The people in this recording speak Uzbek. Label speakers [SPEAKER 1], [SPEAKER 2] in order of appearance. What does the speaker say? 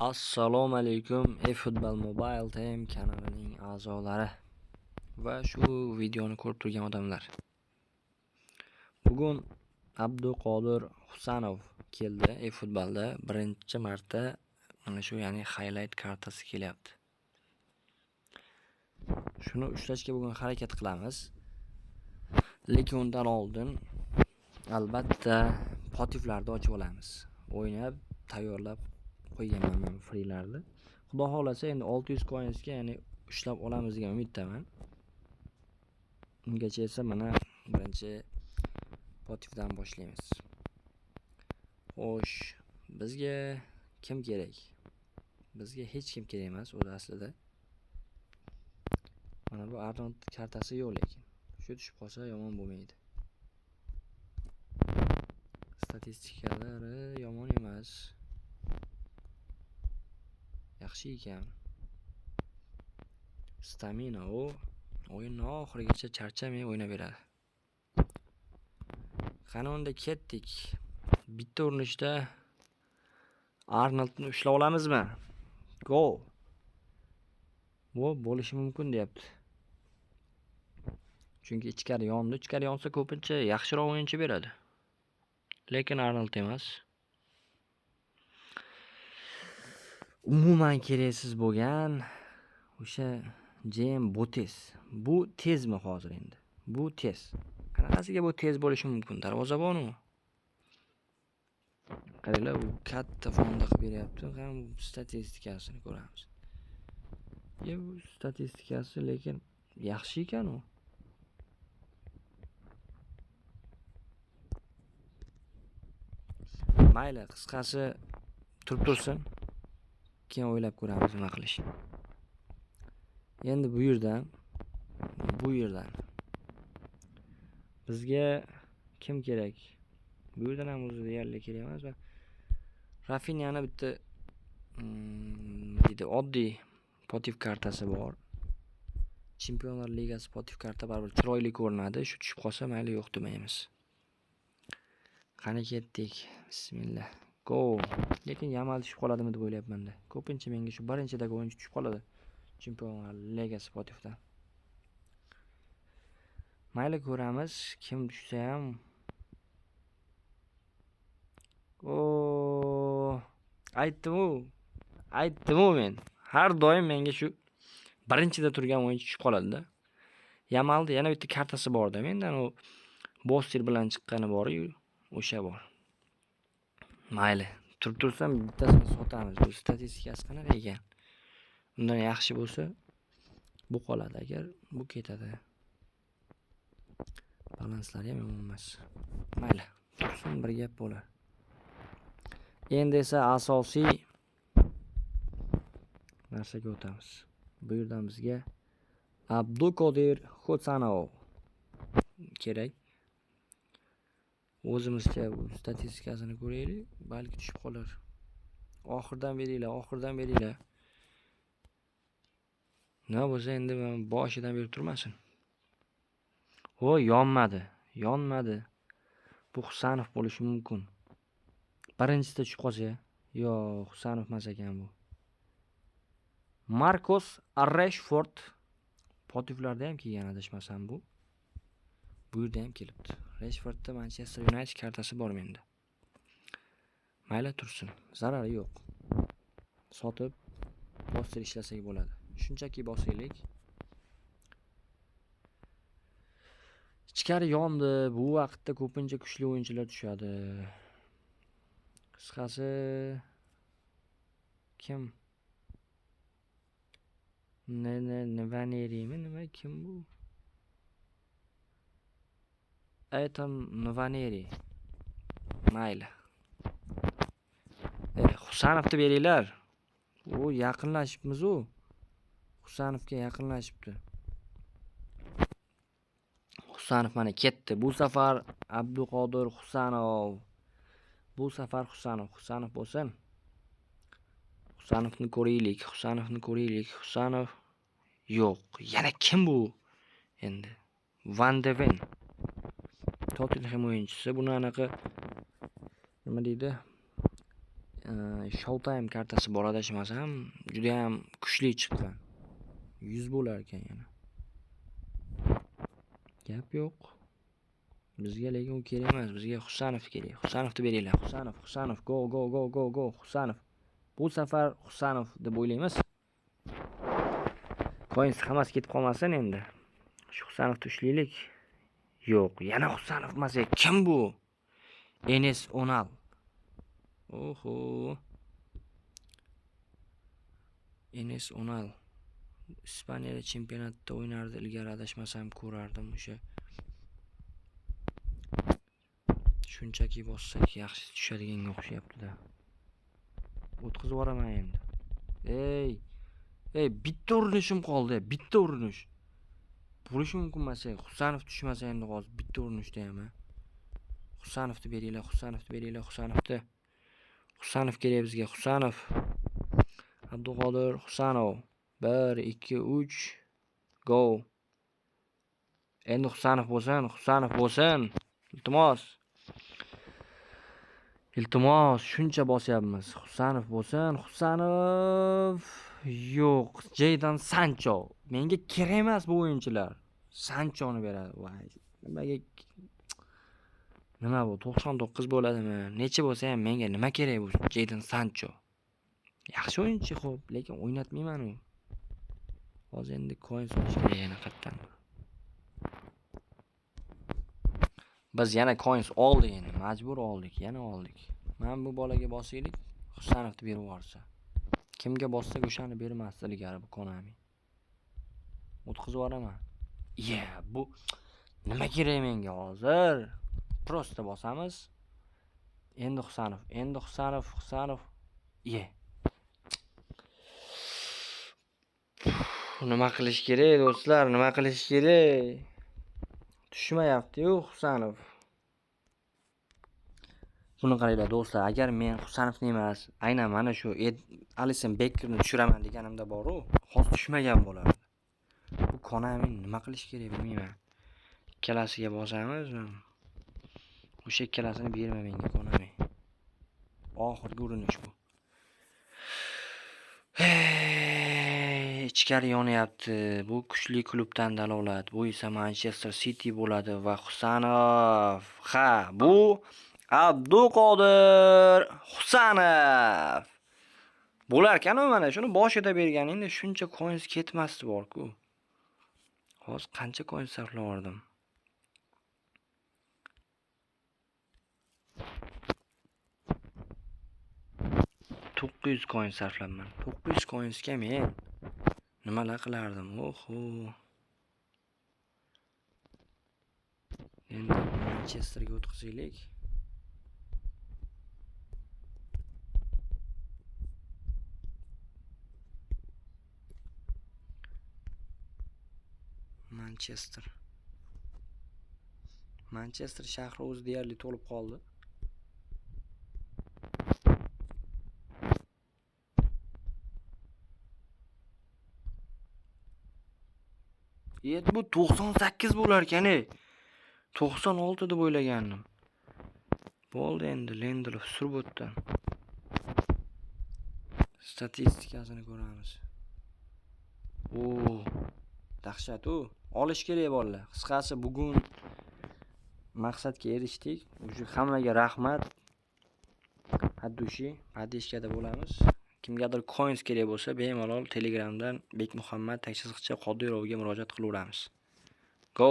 [SPEAKER 1] Assalomu alaykum eFootball Mobile Team kanalining a'zolari va shu videoni ko'rib turgan odamlar. Bugun Abduqodir Husanov keldi eFootballda birinchi marta mana shu, ya'ni highlight kartasi kelyapti. Shuni ushlashga bugun harakat qilamiz. Lekin undan oldin albatta potiflarni ochib olamiz. O'ynab, tayyorlab qo'yganman men freelarni. Xudo xohlasa endi 600 coinsga, ya'ni ushlab olamiz degan umiddaman. Ungacha esa mana birinchi potifdan boshlaymiz. Xo'sh, bizga kim kerak? Bizga hech kim kerak emas o'zi aslida. Mana bu Arnold kartasi yo'q lekin. Shu tushib qolsa yomon bo'lmaydi. Statistikalari yomon emas. Yaxshi ekan. Stamina u o'yinni oxirigacha charchamay o'ynab beradi. Qani unda ketdik. Bitta urinishda Arnoldni ushlab olamizmi? Go. Bu bo'lishi mumkin deyapti. Chunki ichkari yondi. Ichkari yonsa ko'pincha yaxshiroq o'yinchi beradi. Lekin Arnold emas. Umuman keraksiz bo'lgan o'sha Jem Botes. Bu tezmi hozir endi? Bu tez. Qanaqasiga bu tez bo'lishi mumkin? Darvozabon u. Qaranglar, u katta fonda qilib beryapti. Ham statistikasini ko'ramiz. Ya bu statistikasi lekin yaxshi ekan u. Mayli, qisqasi turib tursin. Keyin o'ylab ko'ramiz nima qilishni. Endi bu yerdan bizga kim kerak? Bu yerdan ham o'zi deyarli kerak emas. Rafinyani bitta deydi, oddiy potif kartasi bor. Chempionlar Ligasi potif karta baribir chiroyli ko'rinadi. Shu tushib qolsa mayli, yo'q demaymiz. Qani ketdik. Bismillah. Go. Lekin Yamal tushib qoladimi deb o'ylayapman-da. Ko'pincha menga shu birinchidagi o'yinchi tushib qoladi. Chempionlar Ligasi potifdan. Mayli ko'ramiz, kim tushsa ham. O, aytdim-u. Aytdim-u men. Har doim menga shu birinchida turgan o'yinchi tushib qoladi-da. Yamalda yana bitta kartasi bor-da mendan, u Boster bilan chiqqani bor-yu, o'sha bor. Mayli, turib tursam bittasini sotamiz. Bu statistikasi qanaqa ekan? Undan yaxshi bo'lsa bu qoladi, agar bu ketadi. Balanslari ham yomon emas. Mayli, tursin, bir gap bo'lar. Endi esa asosiy narsaga o'tamiz. Bu yerdan bizga Abduqodir Husanov kerak. O'zimizcha bu statistikasini ko'raylik, balki tushib qolar. Oxirdan beringlar, oxirdan beringlar. Nima bo'lsa endi boshidan berib turmasin. O, yonmadi, yonmadi. Bu Husanov bo'lishi mumkin. Birinchisida tushib qolsa, yo, Husanov emas ekan bu. Marcos Rashford potiflarda ham kelgan adashmasam bu. Bu yerda ham kelibdi. Rashfordda Manchester United kartasi bor menda. Mayli tursin, zarari yo'q. Sotib poster ishlasak bo'ladi. Shunchaki bosaylik. Ichkari yondi. Bu vaqtda ko'pincha kuchli o'yinchilar tushadi. Qisqasi kim? Nvanerimi? Nima kim bu? Ethan Nwaneri. Mayli. Husanovni beringlar. U yaqinlashibmiz u. Husanovga yaqinlashibdi. Husanov mana ketdi. Bu safar Abduqodir Husanov. Bu safar Husanov. Husanov bo'lsin. Husanovni ko'raylik, Husanovni ko'raylik. Husanov yo'q. Yana kim bu endi? Van de Ven. Tottenham o'yinchisi. Buni anaqa nima deydi? Showtime kartasi bor adashmasam, juda ham kuchli chiqqan. 100 bo'lar ekan yana. Gap yo'q. Bizga lekin u kerak emas, bizga Husanov kerak. Husanovni beringlar. Husanov, Husanov, go go go go go, Husanov. Bu safar Husanov deb o'ylaymiz. Coins hammasi ketib qolmasin endi. Shu Husanovni ushlaylik. Yo'q, yana Husanov emas, kim bu? Enes Onal. Oho. Enes Onal. Ispaniyada chempionatda o'ynardi ilgari, adashmasam ko'rardim o'sha. Shunchaki bossak yaxshi tushadiganga o'xshayapti-da. O'tkazib yuboraman endi. Ey, ey, bitta urinishim qoldi, bitta urinish. Bo'lishi mumkin emas, Husanov tushmasa endi hozir bitta urinishda ham. Husanovni beringlar, Husanovni beringlar, Husanovni. Husanov kerak bizga, Husanov. Abduqodir Husanov. 1 2 3 go. Endi Husanov bo'lsin, Husanov bo'lsin. Iltimos. Iltimos, shuncha bosyapmiz. Husanov bo'lsin, Husanov. Yo'q, Jadon Sancho. Menga kerak emas bu o'yinchilar. Sanchoni beradi. Voy, nimaga? Nima bu? 99 bo'ladimi? Necha bo'lsa ham menga nima kerak bu Jadon Sancho? Yaxshi o'yinchi, xo'p, lekin o'ynatmayman u. Hozir endi coins olish kerak yana qayerdan. Biz yana coins oldik endi, majbur oldik, yana oldik. Mana bu bolaga bosaylik, Husanovni berib yuborsa. Kimga bossak o'shani bermasdi ilgari bu Konami. O'tkazib yuboraman. Ya, bu nima kerak menga hozir? Prosta bosamiz. Endi Husanov, endi Husanov, Husanov. Ye. Nima qilish kerak do'stlar, nima qilish kerak? Tushmayapti-yu Husanov. Buni qaranglar do'stlar, agar men Husanovni emas, aynan mana shu Alisson Bekkerni tushiraman deganimda bor-u, hozir tushmagan bo'lardi. Bu Konami nima qilish kerak bilmayman. Ikkalasiga bosamiz. O'sha ikkalasini berma menga Konami. Oxirgi urinish bu. Hey, ichkari yonyapti. Bu kuchli klubdan dalolat. Bu esa Manchester City bo'ladi va Husanov. Ha, bu Abduqodir Husanov. Bo'larkan-u mana shuni boshida berganingda shuncha coins ketmasdi bor-ku. Hozir qancha coins sarflab yubordim? 900 coin sarflabman. 900 coinsga men nimalar qilardim? Oho. Endi Manchesterga o'tkazaylik. Manchester. Manchester shahri o'zi deyarli to'lib qoldi. Bu 98 bo'lar ekan-ey. 96 deb o'ylagandim. Bo'ldi endi Lindelof surib o'tdi. Statistikasini ko'ramiz. O, dahshat u. Olish kerak bolalar. Qisqasi bugun maqsadga erishdik. O'sha hammaga rahmat. Haddushi podeshkada bo'lamiz. Kimgadir coins kerak bo'lsa, bemalol Telegramdan Bekmuhammad _Qodirovga murojaat qilaveramiz. Go.